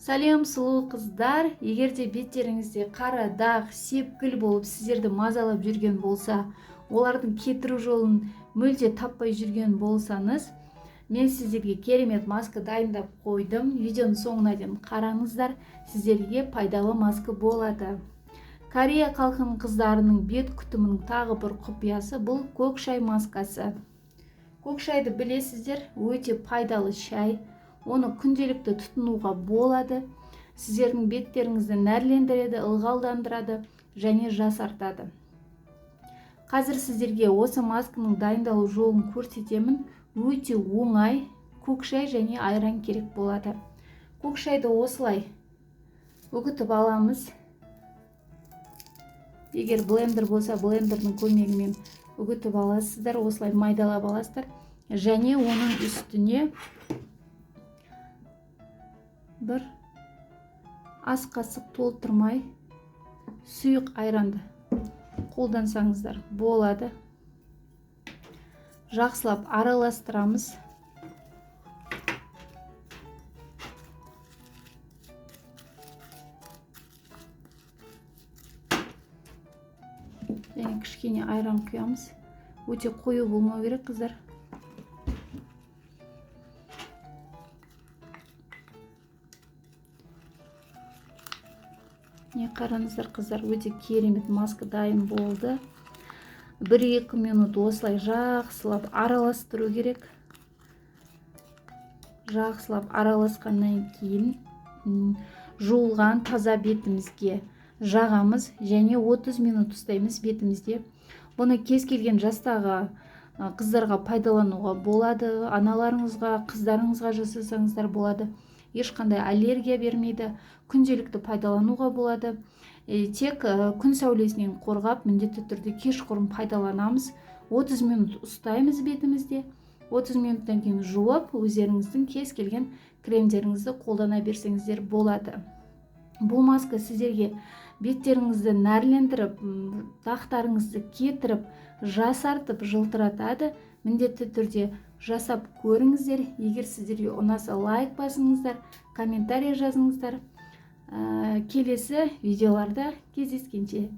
Сәлем, сұлу қыздар! Егер де беттеріңізде қара дақ, сепкіл болып сіздерді мазалап жүрген болса, олардың кетіру жолын мүлде таппай жүрген болсаңыз, мен сіздерге керемет маска дайындап қойдым. Видеоның соңына дейін қараңыздар, сіздерге пайдалы маска болады. Корея халқының қыздарының бет күтімінің тағы бір құпиясы бұл көк шай маскасы. Көк шайды білесіздер, өте пайдалы шай. Оны күнделікті тұтынуға болады. Сіздердің беттеріңізді нәрлендіреді, ылғалдандырады және жасартады. Қазір сіздерге осы масканың дайындалу жолын көрсетемін. Өте оңай, көк шай және айран керек болады. Көк шайды осылай үгітіп аламыз. Егер блендер болса, блендердің көмегімен үгітіп аласыздар, осылай майдалап аласыздар. Және оның үстіне бір ас қасық толтырмай сұйық айранды қолдансаңыздар болады. Жақсылап араластырамыз. Және кішкене айран құямыз. Өте қою болмау керек, қыздар. Не қараңыздар, қыздар, өте керемет маска дайын болды. 1-2 минут осылай жақсылап араластыру керек. Жақсылап араласқаннан кейін жуылған таза бетімізге жағамыз және 30 минут ұстаймыз бетімізде. Бұны кез келген жастағы қыздарға пайдалануға болады. Аналарыңызға, қыздарыңызға жасасаңыздар болады. Ешқандай аллергия бермейді, күнделікті пайдалануға болады. Тек күн сәулесінен қорғап, міндетті түрде кешқұрым пайдаланамыз. 30 минут ұстаймыз бетімізде. 30 минуттан кейін жуып, өздеріңіздің кез келген кремдеріңізді қолдана берсеңіздер болады. Бұл маска сіздерге беттеріңізді нәрлендіріп, дақтарыңызды кетіріп, жасартып, жылтыратады. Міндетті түрде жасап көріңіздер. Егер сіздерге ұнаса, лайк басыңыздар, комментарий жазыңыздар. Келесі видеоларда кездескенше.